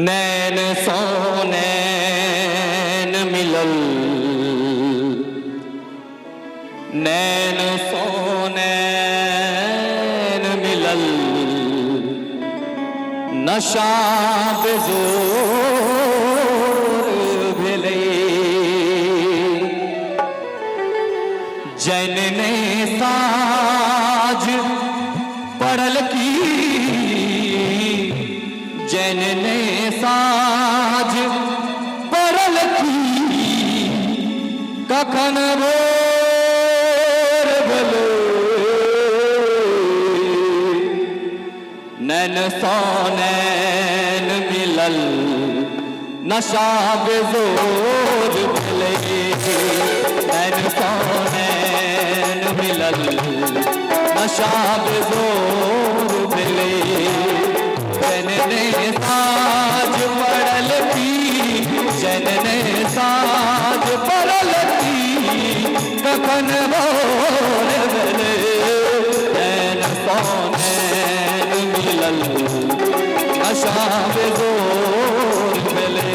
नैन सो नैन मिलल, नैन सो नैन मिलल, नशा बेजोर भेलै। जैन ने साज पड़ल की, जैन ने साज पड़ल की, कखन भोर भेलै। नैन सो नैन मिलल, नशा बेजोर भेलै। नैन सो नैन मिलल, नशा बेजोर भेलै। जैन ने साज पड़ल की, जैन ने साज पड़ल की, कखन भोर भेलै। नैन सो नैन मिलल, नशा बेजोर भेलै।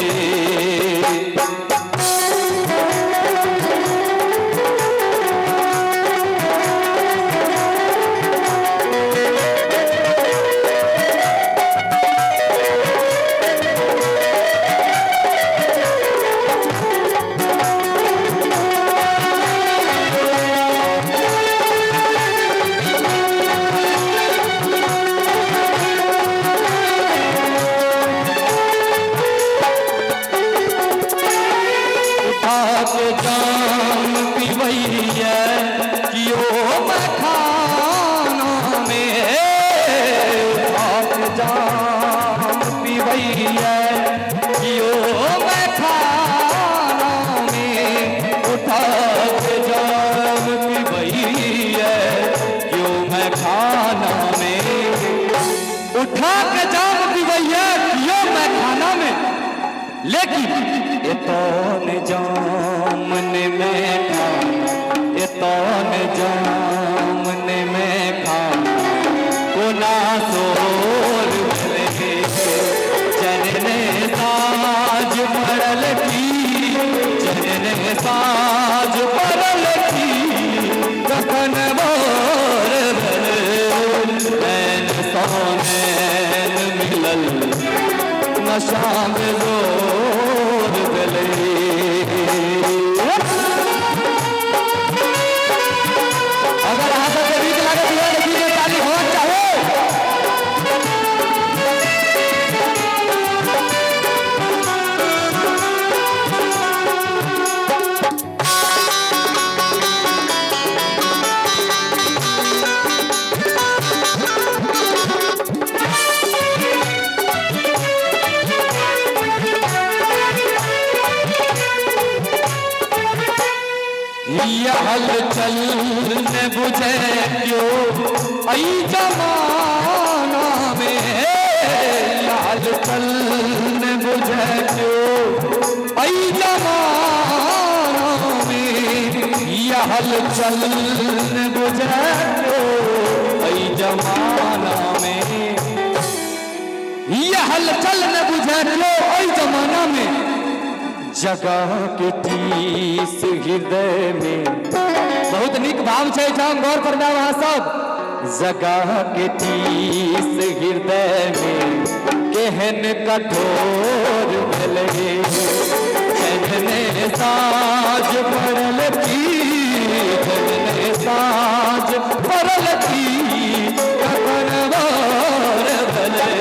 उठा के जाम पिबैया कियो मखाना में, उठा के जाम पिबैया कियो मखाना में, उठा के जाम पिबैया कियो मखाना में, उठा के जाम पिबैया कियो मखाना में। लेकिन एतन जामन में खा, एतन जामन में खा, कोना सोर भेलै। जनने साज पड़ल की, जनने साज पड़ल की, कखन भोर भेलै। नैन सो नैन मिलल, नशा बेजोर भेलै। अगर अहाँ सबके नीक लागत हुए तऽ बीच में ताली होना चाही। हल चल ने बुझे क्यों आई जमाना में, हल चल ने बुझे क्यों आई जमाना में, हल चल ने बुझे क्यों आई जमाना में, हल चल ने बुझे क्यों आई जमाना में। जगह के टीस हृदय में, बहुत नीक भाव छै एहिठाम, गौर करना अहाँ सब। जगह के टीस हृदय में केहन कठोर भेलै। जनने साज पड़ल की, जनने साज पड़ल की, कखन भोर भेलै।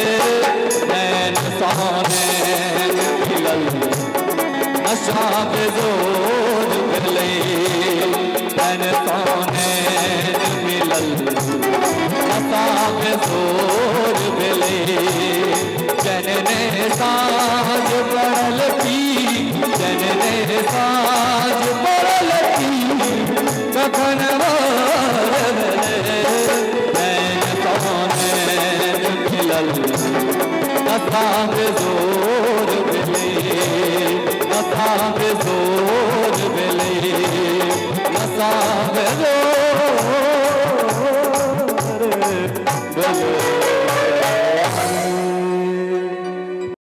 नैन सो नैन मिलल, नशा बेजोर भेलै। नैन सो नैन मिलल, नशा बेजोर भेलै। जनने साज पड़ल की, जनने साज पड़ल की, कखन भोर भेलै। नैन सो नैन मिलल, नशा बेजोर भेलै। नशा बेजोर भेलै, नशा बेजोर भेलै।